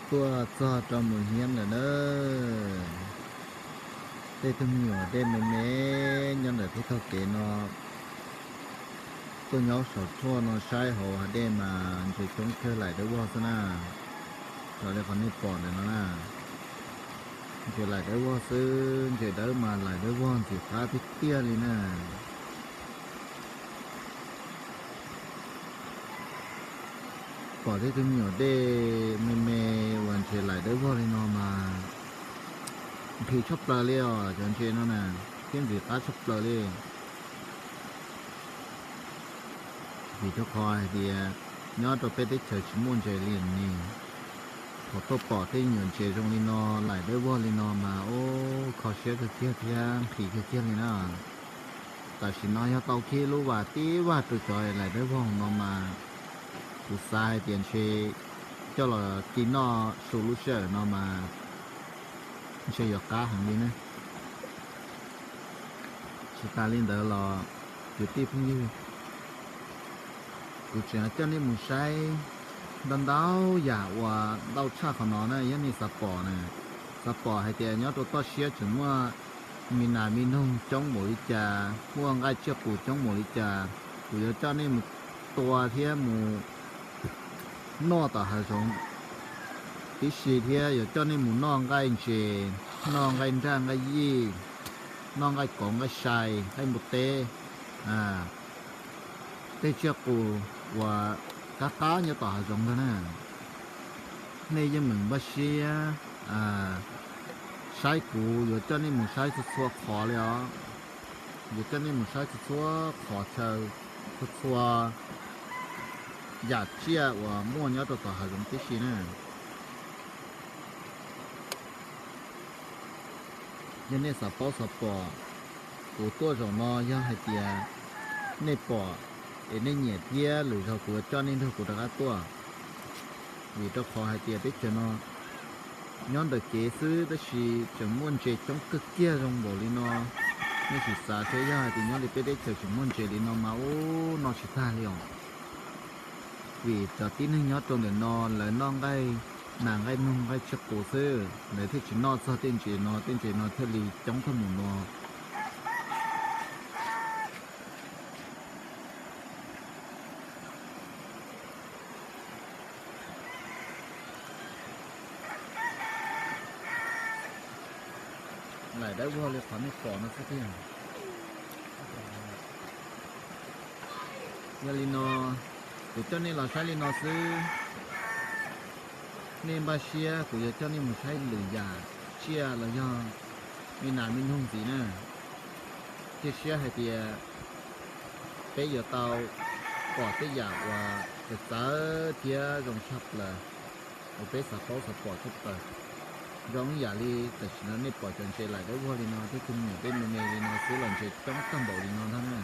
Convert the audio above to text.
Tuaj txog rau mus hiab lawm na. Tej tug me nyuam dej me me nyob ntawm thib taug kev no tuaj nyob saum tshuaj no saib hauv hav dej mas ntses coob kawg, laim dawb vog xwb na. Raws li qhov nej pom ntawm no na, ntses laim dawb vog xwb, ntses dawb mas laim dawb vog ntxim qab tiag tiag li na. Pom tej tug me nyuam dej me me uas ntses laim dawb vog li no mas nqhis tshaj plaws li os cov ntses no na, thiab ntxim qab tshaj plaws li. Vim rau qhov hais tias nyob rau peb teb chaws tsis muaj ntses li ni, thaum tuaj pom tej nyuam ntses zoo li no, laim dawb vog li no mas ub kho siab kawg kiag thiab nqhis kawg kiag li na. Tam sim no yog tau khib lub vas tib vag rau cov laim dawb vog no mas kuv xav hais tias ntshe coj los ci noj su lub sij hawm no mas ntshe yuav qab heev li ne. Tsis tas li ntawd los kwv tij phooj ywg, kuv tseem coj nej mus saib ntau ntau yam uas ntau tshaj qhov no na. Yog nej xav pom na, xav pom hais tias nyob rau toj siab tseem muaj me nas me noog coob npaum li cas, muaj nqaij tsiaj qus coob npaum li cas, kuv yuav coj nej mus tua thiab mus noj tom hav zoov tib si thiab yuav coj nej mus noj nqaij ntses, noj nqaij nraj nqaij yij, noj nqaij kauv nqaij sai nqaij npua teb, tej tsiaj qus uas qab qab nyob tom hav zoov ntag na. Nej yeej meem npaj siab saib kuv yuav coj nej mus saib txhua txhua qhov li os. Yuav coj nej mus saib txhua txhua qhov chaw, txhua txhua yam tsiaj uas muaj nyob rau tom hav zoov tib si na. Yog nej xav paub xav pom, kuv tuaj zaum no yog hais tias nej pom es nej nyiam thiab lwm zaus kuv yuav coj nej nrog kuv rov qab tuaj. Vim rau qhov hais tias teb chaws no nyob ntawm kev xwb tab sis tseem muaj ntses coob kawg kiag zoo npaum li no. Nej sim xav seb yog hais tias nyob li peb teb chaws tseem muaj ntses li no mas ub noj tsis tag li os. Vim cov tib neeg nyob rau ntawm no lawv noj nqaij nas nqaij noog nqaij tsiaj qus xwb, lawv thiaj tsis noj txog tej ntses no, tej ntses no thiaj li coob tag mus no. Laim dawb vog li qhov nej pom no xwb tiag. Yog li no, kuv coj nej los saib li no xwb. Nej npaj siab kuv yuav coj nej mus saib lwm yam tsiaj los yog me nas me noog ntxiv na. Cia siab hais tias peb yuav tau pom tej yam uas txawv txawv thiab zoo tshaj plaws uas peb xav paub xav pom tshaj plaws. Zoo ib yam li tam sim no nej pom cov ntses laim dawb vog li no, tej tug me nyuam dej me me li no xwb los ntses coob tag npaum li no ntag na.